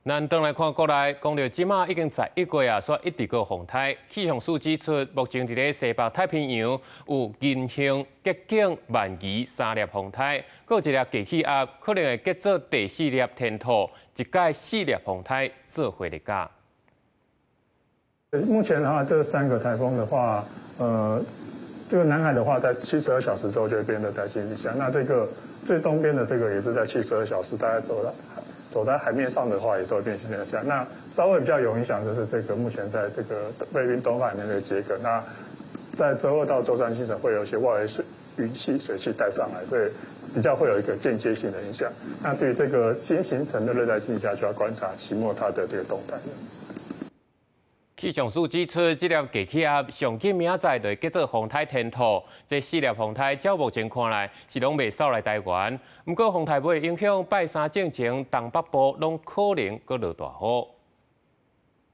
咱轉來看國內，講著這馬已經11月啊，煞一直閣風颱。氣象署指出，目前佇咧西北太平洋有銀杏、橘警、鰻魚三粒風颱，閣有一粒低氣壓，可能會結做第四粒天兔，一屆四粒風颱做伙來咬。目前的話，這三個颱風的話，這個南海的話，在七十二小時之後就會變熱帶性氣旋。那這個最東邊的這個也是在七十二小時，大概走了。走在海面上的話，也是會變性氣旋。那稍微比較有影響，就是這個目前在這個菲律賓東海那個桔梗。那在週二到週三清晨會有一些外圍水雲氣、水汽帶上來，所以比較會有一個間接性的影響。那至於這個新形成的熱帶氣旋，就要觀察期末它的這個動態。氣象署指出，這粒低氣壓上緊明仔載就會結做風颱天兔。這四粒風颱照目前看來是攏袂掃來台灣。毋過風颱尾影響，拜三進前東北部攏可能閣落大雨。